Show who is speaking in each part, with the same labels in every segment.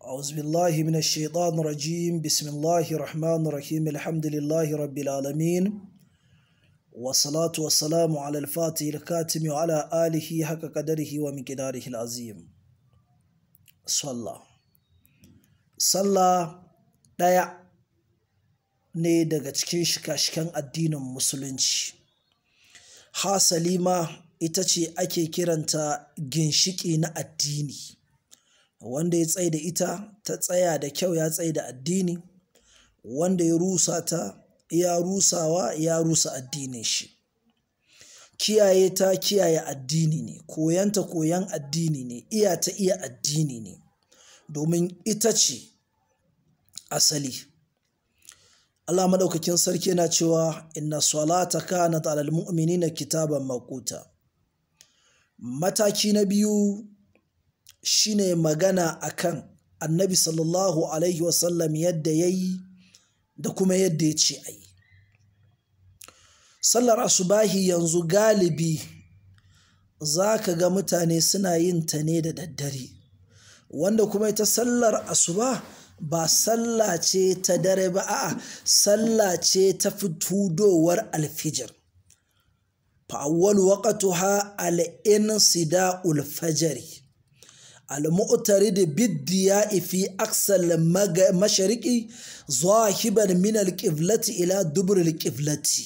Speaker 1: أعوذ بالله من الشيطان الرجيم. بسم الله الرحمن الرحيم. الحمد لله رب العالمين، والصلاة والسلام على الفاتح الكاتم وعلى آله حق قدره ومقداره العظيم. صلى صلى ɗaya ne daga cikin shika-shikan addinin musulunci. Hasali ma ita ce ake kiranta ginshiƙi na addini. Wanda ya tsai da ita ta tsaya da kyau ya tsai da addini, wanda ya rusa ta ya rusawa ya rusa addinin shi. Kiyaye ta kiyaye addini ne, koyanta koyan addini ne, iya ta iya addini ne, domin ita ce asali. Allah madaukakin sarki yana cewa inna salata kanat alal mu'minina kitaban mawquta. Mataki na biyu shine magana akan Annabi sallallahu alaihi wasallam yadda yayi da kuma yadda ya ce ayi. Sallar asubahi yanzu galibi zaka ga mutane suna yin ta ne da daddare, wanda kuma ita sallar asuba ba sallah ce ta dare ba, a'a sallah ce ta fitudowar alfijir. Fa awwal waqtuha al-insida'ul fajri al-mu'tarid bid-diya'i fi aqsa al-mashriqi zahiban min al-qiblati ila dubur al-qiblati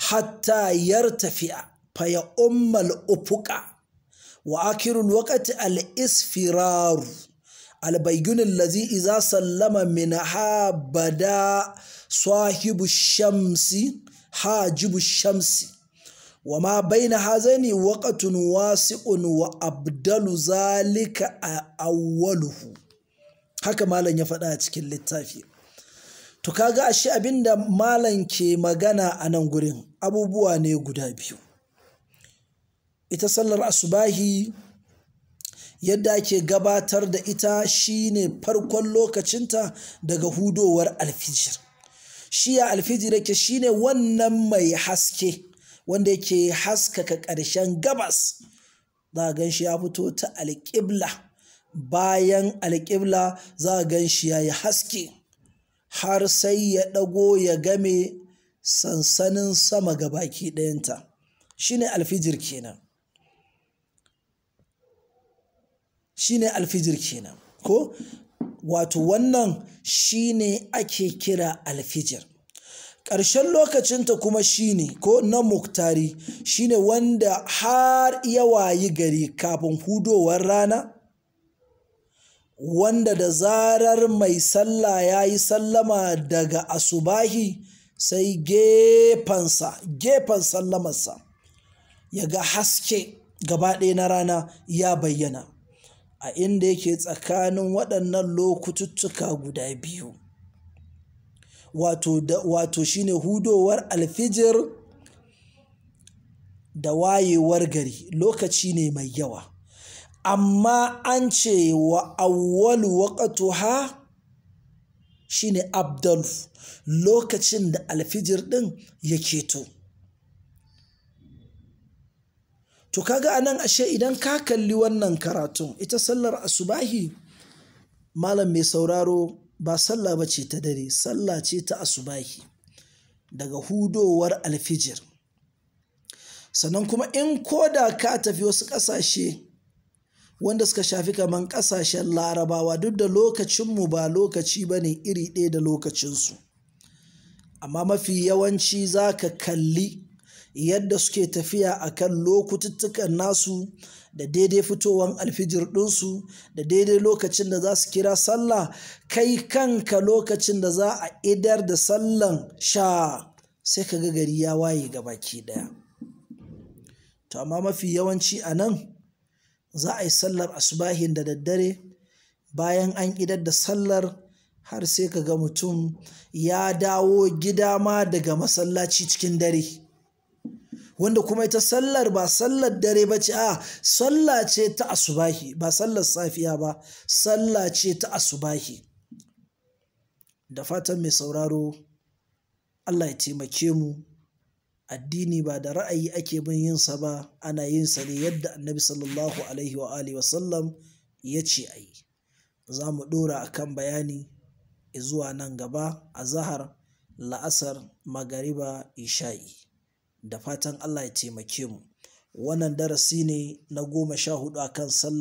Speaker 1: hatta yartafi'a fa ya umma al-ufuqa wa akhirul waqti al-isfirar البيون الذي إذا سلم منها بدا صاحب الشمس حاجب الشمس وما بين هذين وقت واسع وأبدل ذلك أوله. Haka malam ya faɗa a cikin littafi. To kaga ashe abinda malam ke magana a nan gurin abubuwa ne guda biyu. Ita sallar asubahi yadda ake gabatar da ita shine farkon lokacinta daga hudowar alfijir. Shi ya alfijir yake shine wannan mai haske wanda yake haskaka ƙarshen gabas. Za a gan shi ya fito ta alƙibla. Bayan alƙibla za a gan shi ya yi haske har sai ya ɗago ya game sansanin sama gabaki ɗayanta. Shine alfijir kenan. Shine alfijir kenan ko? Wato wannan shine ake kira alfijir. Ƙarshen lokacinta kuma shine ko na muktari shine wanda har ya wayi gari kafin hudowar rana, wanda da zarar mai sallah ya yi sallama daga asubahi sai gefen sallamarsa ya ga haske gaba ɗaya na rana ya bayyana a inda yake tsakanin waɗannan lokututtuka guda biyu. Wato shine hudowar alfijir da wayewar gari, lokaci ne mai yawa. Amma an ce wa awwalu waqtuha shine abdal, lokacin da alfijir ɗin ya keto. To kaga anan ashe idan ka kalli wannan karatun, ita sallar asubahi malam mai sauraro ba sallah bace ta dare, sallah ce ta asubahi daga hudowar alfijir. Sannan kuma in koda ka tafi wasu ƙasashe wanda suka shafi kaman ƙasashen Larabawa, duk da lokacinmu ba lokaci bane iri ɗaya da lokacinsu, amma mafi yawanci za ka kalli yadda suke tafiya akan lokututtukan nasu da daidai fitowan alfijir ɗinsu da daidai lokacin da za su kira sallah. Kai kanka lokacin da za a idar da sallan sha sai ka ga gari ya waye gabaki ɗaya. To amma mafi yawanci a nan za a yi sallar asubahin da daddare. Bayan an idar da sallar har sai ka ga mutum ya dawo gida ma daga masallaci cikin dare. Wanda kuma ita sallar ba sallar dare ba ce, a sallah ce ta asubahi, ba sallar safiya ba, sallah ce ta asubahi. Da fatan mai sauraro Allah ya taimake mu. Addini ba da ra'ayi ake bin yinsa ba, ana yin sa ne yadda Annabi sallallahu alaihi wa alihi wasallam ya ce a yi. Za mu ɗora a kan bayani zuwa nan gaba, azahar, la'asar, magariba, isha'i. Da fatan Allah ya taimake mu. Wannan darasi ne na 14 akan sallah.